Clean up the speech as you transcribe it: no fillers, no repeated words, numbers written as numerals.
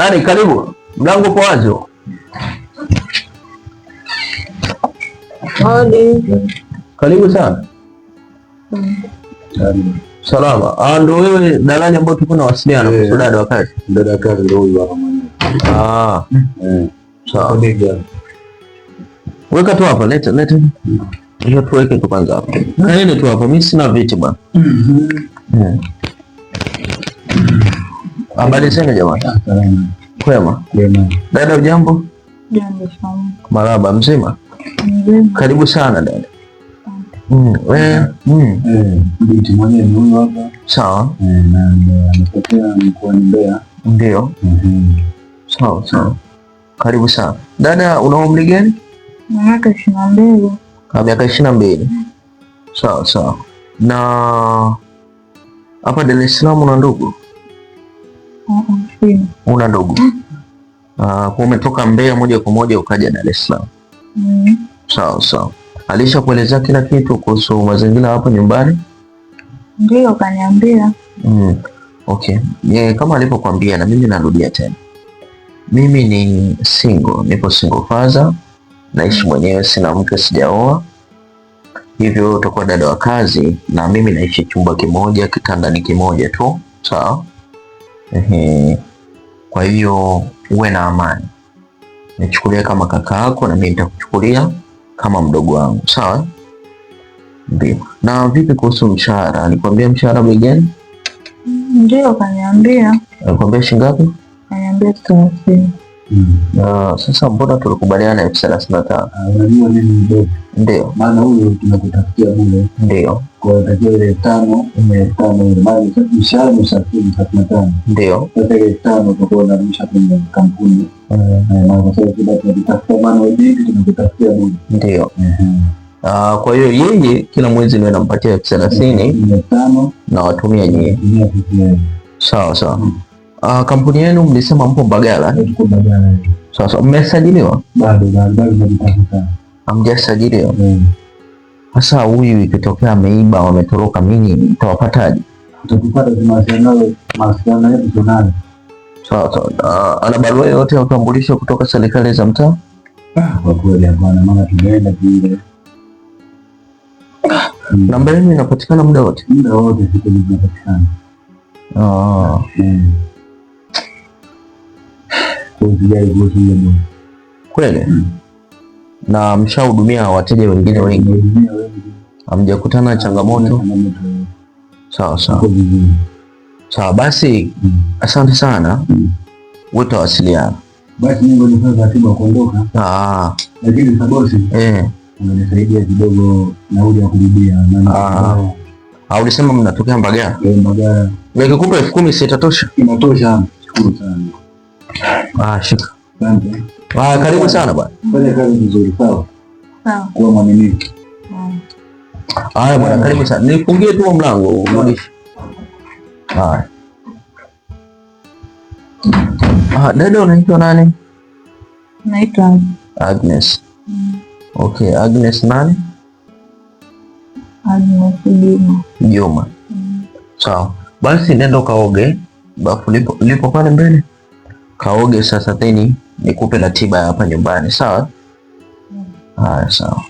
Nani, karibu. Mlango upo wazi. Hodi. Karibu sana. Salama. Ah, ndo wewe dalali ambao tulikuwa tunawasiliana kuhusu dada wa kazi. Dada kazi ndio huyu hapa mwenyewe. Ah. Sawa. Bega. Weka tu hapa, leta leta. Hiyo tuweke tu kwanza hapa. Na tu hapa, mimi sina viti bwana. Habari zenu jamani? Salama. Kwema. Kwema. Dada ujambo? Jambo sana. Marhaba, mzima? Mzima. Karibu sana dada. Binti mwenyewe ni huyu hapa. Sawa. Na ametokea mkoani Mbeya. Ndio. Sawa sawa. Karibu sana. Dada, una umri gani? Miaka 22. Miaka 22. Sawa sawa. Na hapa Dar es Salaam una ndugu? Una ndugu? Kwa umetoka Mbeya moja kwa moja ukaja Dar es Salaam. Sawa sawa. Alishakuelezea kila kitu kuhusu mazingira hapo nyumbani? Ndio, kaniambia. Okay. Ye, kama alivyokuambia na mimi narudia tena. Mimi ni single, nipo single father, naishi mwenyewe, sina mke, sijaoa. Hivyo utakuwa dada wa kazi na mimi naishi chumba kimoja, kitanda ni kimoja tu, sawa? Ehe. Kwa hiyo uwe na amani. Nichukulie kama kaka yako na mimi nitakuchukulia kama mdogo wangu, sawa? Ndio. Na vipi kuhusu mshahara? Alikwambia mshahara bei gani? Ndio, kaniambia. Alikwambia shilingi ngapi? Kaniambia 30. Na sasa mbona tulikubaliana 35,000? Unajua nini mdogo? Ndio. Maana huyu tunakutafutia bure. Ndio. Kwa hiyo takiwa ile 5, 5 ile maana mshahara ni 35. Ndio. Sasa ile 5 utakuwa unarudisha kwenye kampuni. Na kwa sababu tunakutafutia maana wewe binti tunakutafutia bure. Ndio. Kwa hiyo yeye kila mwezi niwe nampatia 30,000 5 na watumia nyie. Sawa sawa. Kampuni yenu mlisema mpo Mbagala? Tuko Mbagala. Sawa sawa. Mmesajiliwa? Bado, bado, bado tunajitafuta. Hamjasajiliwa? Sasa huyu ikitokea ameiba wametoroka, mimi nitawapataje? Tutakupata mawasiliano yetu tunayo. Sawa sawa. Ana barua yoyote ya utambulisho kutoka serikali za mtaa? Kwa kweli hapana, maana tumeenda vile. Namba yenu inapatikana muda wote? Muda wote siku hizi inapatikana. Kwa hiyo kuhusu hiyo bwana. Kweli? Na mshahudumia wateja wengine wengi? Nimehudumia wengi. Hamjakutana changamoto? Sawa sawa. Sawa basi, asante sana. Utawasiliana. Basi mimi ndio taratibu wa kuondoka. Lakini sasa bosi, unanisaidia kidogo nauli ya kurudia. Ulisema mnatokea Mbagala? Mbagala. Nikikupa 10,000 si itatosha? Inatosha. Shukuru sana. Shika. Asante. Karibu sana bwana. Fanya kazi vizuri, sawa? Sawa. Kuwa mwaminifu. Haya bwana, karibu sana. Nifungie tu mlango urudishe. Haya. Dada unaitwa nani? Naitwa Agnes. Okay, Agnes nani? Agnes Juma. Juma. Sawa. Basi nenda kaoge. Bafu lipo pale mbele. Kaoge sasa then nikupe ratiba hapa nyumbani, sawa? Haya, sawa.